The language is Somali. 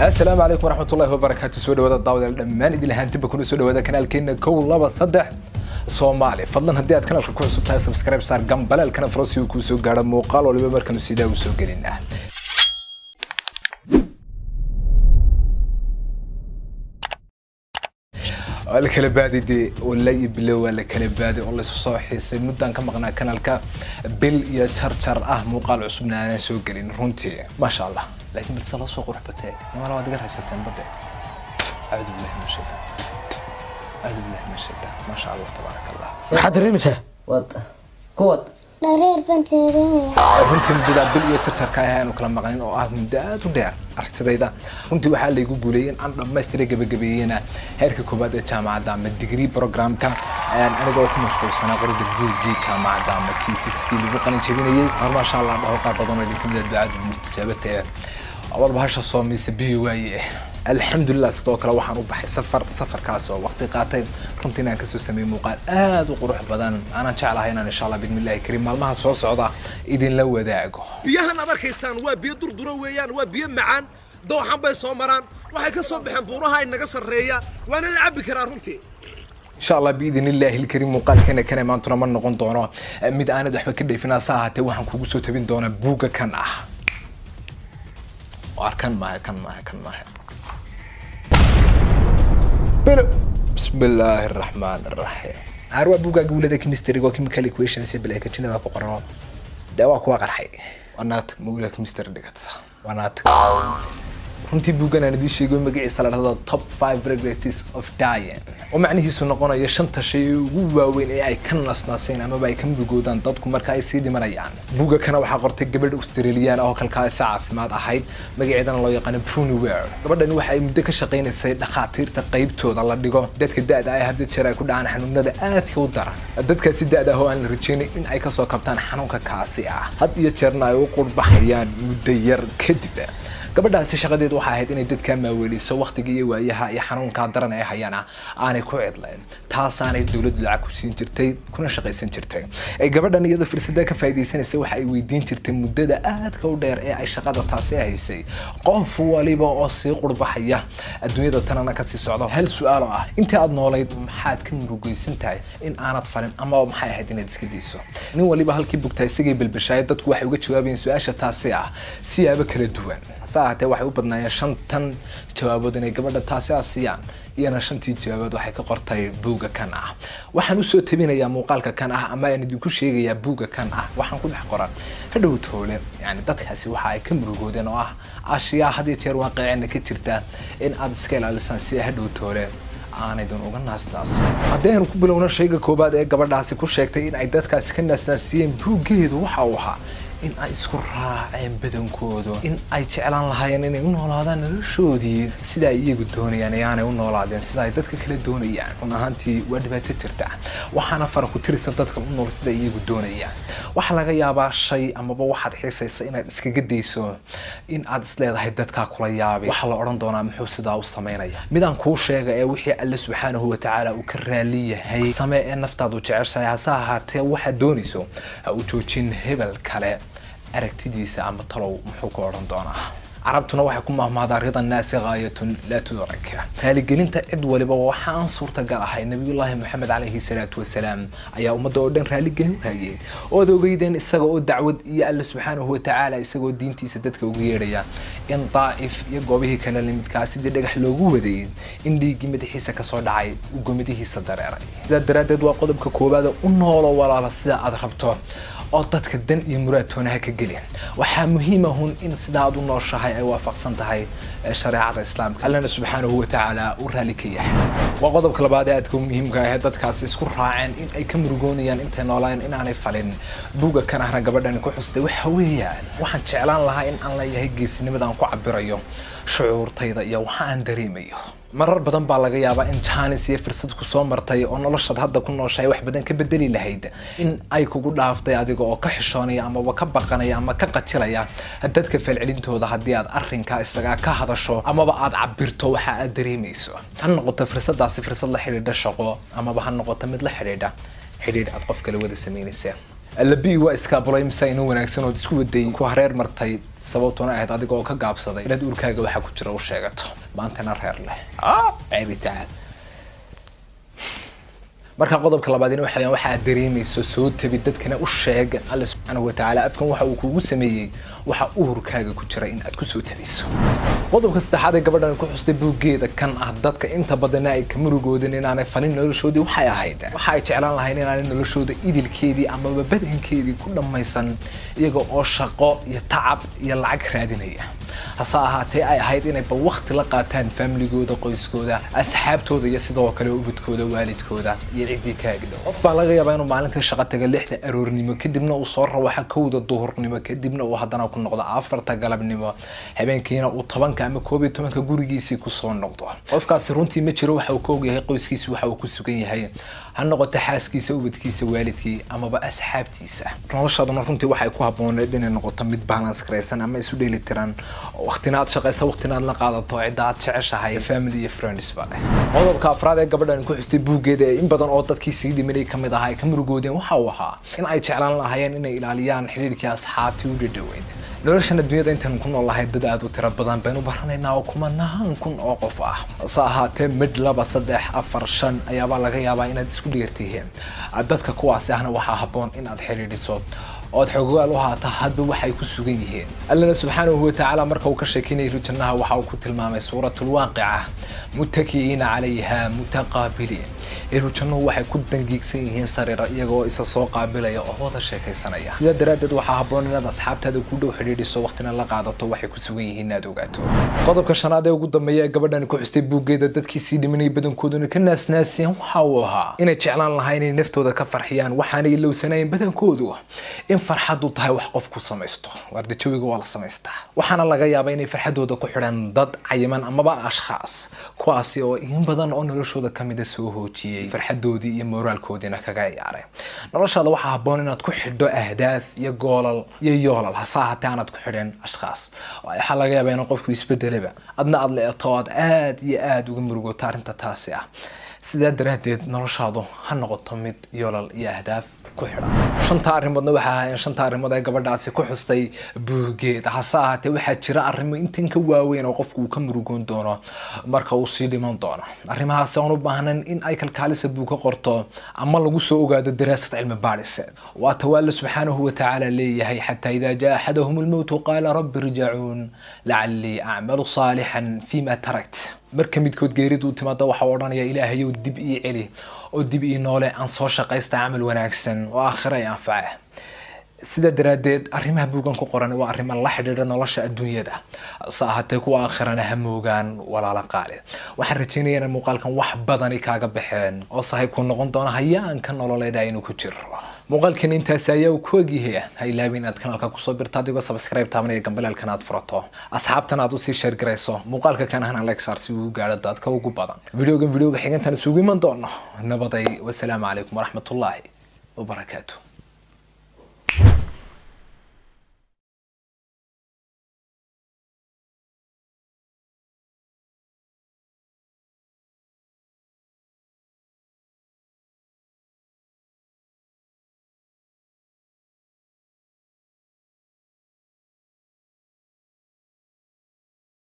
Asalaamu calaykum waraxmatullahi wabarakaatu. Soo dhawaada, daawadayaal, dhammaan idin lahaantiba kuna soo dhawaada kanaalkeena Kow Laba Saddex Soomaali. Fadlan, haddii aad kanaalka ku cusub tahay, subscribe saar, gambaleelkana furo si uu kuu soo gaadho muuqaal waliba markaanu sidaa u soo gelinaa. Waa la kala baaday dee, wallahi bilo waa la kala baaday oo laysu soo xiisay. Muddaan ka maqnaa kanaalka, bil iyo jarjar ah, muuqaal cusubna aanan soo gelin runtii, maasha Allah. Laakiin balse loo soo qurux batee nimala waad iga raysateen bade. Acuudu billahi min shaytaan, acuudu billahi min shaytaan. Maasha Allah, tabaaraka Allah. Maxaad dareemaysaa? Wad kuwad. Dhareer baan dareemayaa. Runtii muddadaa bil iyo jarjarka ah aanu kala maqnayn oo ah muddo aad u dheer aragtidayda, runtii waxaa laygu guuleeyay in aan dhammaystiray, gabagabeeyena heerka koowaad ee jaamacadda ama degree programka, anigoo ku mashquulsanaa qorida buuggii jaamacadda ama thesiskii lagu qalin jebinayay. Hor maasha Allah dhaho, qaar badan oo idin kamid ah ducada mustajaabata ee war bahasha soomaysa biyo waaye, alxamdulilah. Sidoo kale waxaan u baxay safar, safarkaas oo waqti qaatay runtii inaan kasoo sameeyey muuqaal aad u qurux badan, aanan jeclahay inaan insha Allah bismillahi kariim maalmaha soo socda idinla wadaago. Biyahan aad arkaysaan waa biyo durduro weeyaan, waa biyo macaan, dooxan bay soo maraan, waxay ka soo baxeen buuraha inaga sarreeya, waana la cabbi karaa runtii. Insha Allah biidn illaahi ilkariim, muuqaalkeena kane maantuna ma noqon doono mid aanad waxba ka dheefin. Hase ahaatee waxaan kugu soo tabin doonaa buugga kan ah. Waar kan maaha, kan maaha, kan maaha. Belo, bismi illaahi araxmaan araxiim. Aar waa buuggaaga wulada chemistry oo chemical equations bilakajina baa ku qoran. Dee waa kuwa qarxay, waa naat mawla chemistry dhigata, waa naat. Runtii buuggan aan idiin sheego magaciisa la dhahdo Top 5 Regrets of Dying, oo macnihiisu noqonayo shanta shay ee ugu waaweyn ee ay ka nasnaaseen amaba ay ka murugoodaan dadku marka ay sii dhimanayaan. Buugga kana waxaa qortay gabadh Australian ah oo kalkaalisa caafimaad ahayd, magaceedana loo yaqaano Bronnie Ware. Gabadhani waxa ay muddo ka shaqaynaysay dhakhaatiirta qaybtooda la dhigo dadka da'da ah, hadda jeer ay ku dhacaan xanuunada aadka u daran. Dadkaasi da'da ah oo aan la rajaynayn in ay kasoo kabtaan xanuunka kaasi ah, had iyo jeerna ay u qurbaxayaan muddo yar kadib. Gabadhaasi shaqadeedu waxay ahayd inay dadka maaweeliso waqtiga iyo waayaha iyo xanuunkaa daran ee hayana aanay ku cidlayn, taasaanay dowladdu lacag ku siin jirtay kuna shaqaysan jirtay. Gabadhan iyadoo fursada ka faa'iidaysanaysa waxa ay weydiin jirtay muddada aadka u dheer ee ay shaqada taasi haysay qof waliba oo sii qurbaxaya adduunyada tanana kasii socdo hal su-aal oo ah: intii aad noolayd maxaad ka murugaysan tahay in aanad falin, ama maxay ahayd inaad iska dayso? Nin waliba halkii bugtaa isagay belbashaay. Dadku waxay uga jawaabayeen su-aasha taasi ah siyaabo kala duwan. Hase ahaatee waxay u badnaayeen shantan jawaabood inay gabadha taasi ah siiyaan, iyana shantii jawaabood waxay ka qortay buugga kan ah. Waxaan usoo tabinayaa muuqaalka kan ah ama aan idinku sheegayaa buugga kan ah waxaan ku dhex qoran hadhow toole, yani dadkaasi waxa ay ka murugoodeen oo ah ashyaa had iyo jeer waaqicina ka jirta in aad iska ilaalisaan si hadhow toole aanaydan uga naasnaasin. Haddii aynu ku bilowno shayga koowaad ee gabadhaasi ku sheegtay in ay dadkaasi ka naasnaasiyeen buuggeedu, waxa uu ahaa in ay isku raaceen badankoodu in ay jeclaan lahaayeen inay u noolaadaan noloshoodii sida ay iyagu doonayaan ee aanay u noolaadeen sida ay dadka kale doonayaan. Run ahaantii waa dhibaato jirta, waxaana fara ku tirisa dadka u nool sida iyagu doonayaan. Waxaa laga yaabaa shay amaba waxaad xiisaysa inaad iskaga dayso in aad isleedahay dadkaa kula yaabay, waxaa la odhan doonaa muxuu sidaa u samaynaya. Midaan kuu sheega ee wixii Alle subxaanahu watacaala uu ka raali yahay samee ee naftaadu jeceshahay. Hase ahaatee waxaad doonayso ha u joojin hebel kale aragtidiisa ama talow muxuu ka odhan doonaa. Carabtuna waxay ku mahmahdaa "رضا الناس غاية لا تدرك". Raaligelinta cid waliba waxa aan suurtagal ahay. Nabiyullaahi Moxamed calayhi salaatu wasalaam ayaa ummadda oo dhan raaligelin waayey, ood ogeydeen isaga oo dacwad iyo Alle subxaanahu watacaala isagoo diintiisa dadka ugu yeedhaya in Daa'if iyo goobihii kale lamidkaa sidii dhagax loogu waday, in dhiiggii madaxiisa kasoo dhacay uu gomadihiisa dareeray. Sidaa daraaddeed waa qodobka koowaad: u noolo, walaala, sida aad rabto oo dadka dan iyo muraadtoona ha ka gelin. Waxaa muhiim ahun in sidaa aad u nooshahay ay waafaqsan tahay shareecada Islaamka, Allana subxaanahu watacaala uu raali ka yahay. Waa qodobka labaad ee aadka muhiimka ah ee dadkaasi isku raaceen in ay ka murugoonayaan intay noolaan inaanay falin, buugga kan ahna gabadhani ku xustay, waxa weeyaan waxaan jeclaan lahaa in aan leeyahay geesinimada aan ku cabirayo shucuurtayda iyo waxa aan dareemayo. Marar badan baa laga yaabaa in jaanis iyo fursad ku soo martay oo noloshaad hadda ku nooshahay wax badan ka bedeli lahayd in ay kugu dhaaftay adiga oo ka xishoonaya amaba ka baqanaya ama ka qajilaya dadka falcelintooda haddii aad arrinkaa isagaa ka hadasho amaba aad cabirto waxa aad dareemayso. Ha noqoto fursadaasi fursad la xidhiidha shaqo amaba ha noqoto mid la xidhiidha xidhiidh aad qof kale wada samaynaysa. Allabi waa iskaabulay mise inuu wanaagsan ood isku waday ku hareer martay, sababtuna ahayd adiga oo ka gaabsaday inaad uurkaaga waxa ku jira u sheegato, maantana reer leh. Ceebi tacaal. Marka qodobka labaadina waxa weeyaan, waxa aad dareemayso soo tabi, dadkana u sheeg. Alle subxaanahu watacaala afkan waxa uu kuugu sameeyey waxa uurkaaga ku jira in aad kusoo tabiso. Qodobka saddexaad ee gabadhan ku xustay buuggeeda kan ah, dadka inta badanna ay ka murugoodin inaanay falin noloshoodii, waxay ahayd waxa ay jeclaan lahayn inaanay noloshooda idilkeedii amaba badankeedii ku dhammaysan iyaga oo shaqo iyo tacab iyo lacag raadinaya, hase ahaatee ay ahayd inay bal waqti la qaataan faamiligooda, qoyskooda, asxaabtooda iyo sidoo kale ubadkooda, waalidkooda iyo ciddii ka agdhow. Qof baa laga yaabaa inuu maalintii shaqo taga 6da aroornimo, kadibna uu soo rawaxo 1da duhurnimo, kadibna uu haddana ku noqdo 4ta galabnimo, habeenkiina uu 10ka ama 11ka gurigiisii kusoo noqdo. Qofkaasi runtii ma jiro waxa uu ka ogyahay qoyskiisi, waxa uu ku sugan yahay, ha noqoto xaaskiisa, ubadkiisa, waalidkii amaba asxaabtiisa. Noloshaaduna runtii waxay ku habbooneed inay noqoto mid balance garaysan ama isu dheelitiran, waqtina aad shaqaysa, waqtina aad la qaadato cidda aad jeceshahay, family iyo friends ba leh. Qodobka afraad ee gabadhan ku xustay buuggeeda ee in badan oo dadkii sii dhimanay kamid ahaa ay ka murugoodeen waxa uu ahaa in ay jeclaan lahaayeen inay ilaaliyaan xidhiidhkii asxaabtii u dhadhoweyn. Noloshan adduunyada intaan ku nool lahay dad aad u tiro badan baynu baranaynaa oo kumanaan kun oo qof ah. Hase ahaatee mid, laba, saddex, afar, shan ayaabaa laga yaabaa inaad isku dheertihiin. Dadka kuwaasi ahna waxaa habboon in aad xidhiidhiso ood xogogaal u haata hadba waxay ku sugan yihiin. Allana subxaanahu watacaala marka uu ka sheekeynayay jannaha waxa uu ku tilmaamay Suuratulwaaqica: "Muttaki'iina calayha mutaqaabiliin." Ehlu jannuhu waxay ku dangiigsan yihiin sariira iyagoo isa soo qaabilaya oo wada sheekaysanaya. Sidaa daraaddeed waxaa habboon inaad asxaabtaada ku dhow xidhiidhiso, waqtina la qaadato, waxay ku sugan yihiin inaad ogaato. Qodobka shanaad ee ugu dambeeya ee gabadhani ku xustay buuggeeda, dadkii sii dhimanayay badankooduna ka naasnaasiyeen, waxa uu ahaa inay jeclaan lahaa inay naftooda ka farxiyaan. Waxaanay ilowsanayn badankoodu in farxaddu tahay wax qofku samaysto. Waarda jawiga waa la samaystaa. Waxaana laga yaabaa inay farxaddooda ku xidhan dad cayiman amaba ashkhaas, kuwaasi oo in badan oo noloshooda kamida soo hoojiyey, farxadoodii iyo moraalkoodiina kaga ciyaaray. Noloshaada waxaa habboon inaad ku xidho ahdaaf iyo goolal iyo yoolal, hase ahaatee aanaad ku xidhin ashkhaas. Waxaa laga yaabaa inuu qofku isbedelaba, adna aad la-eto, aad aad iyo aada uga murugooto arrinta taasi ah. Sidaa daraaddeed noloshaadu ha noqoto mid yoolal iyo ahdaaf ku xidhan. Shanta arrimoodna waxaa ahaayeen shanta arrimood ee gabadhaasi ku xustay buuggeeda. Hase ahaatee waxaa jira arrimo intan ka waaweyn oo qofku uu ka murugoon doono marka uu sii dhiman doono, arrimahaasi oon u baahnayn in ay kalkaalisa buug ka qorto ama lagu soo ogaado daraasad cilmi baadhiseed. Waa tawaalla subxaanahu watacaala leeyahay: "Xataa idaa jaa axadahum almowtu qaala rabbi irjicuun lacallii acmalu saalixan fima tarakt." Marka midkood geeridu u timaado waxaa odhanaya: "Ilaahayow, dib ii celi oo dib ii noole, aan soo shaqaysta camal wanaagsan oo aakhira ay anfaca." Sidaa daraaddeed arrimaha buugan ku qoran waa arrimo la xidhiidha nolosha adduunyada, se ahaatee kuwa aakhirana ha moogaan. Walaala qaali, waxaan rajaynayaa in muuqaalkan wax badani kaaga baxeen oo sahay ku noqon doona hayaanka nololeed aynu ku jiro. Muuqaalkan intaasi ayaa uu ku egyahay. Ha ilaabin inaad kanaalka kusoo birto adigoo subscribe taabanaya, gambaleelkan aad furato, asxaabtan aad usii share garayso, muuqaalka kan ahna like saar si uu u gaadho dadka ugu badan. Videogan videoga xigantan isugu iman doono nabaday. Wasalaamu calaykum waraxmatullaahi wabarakaatu.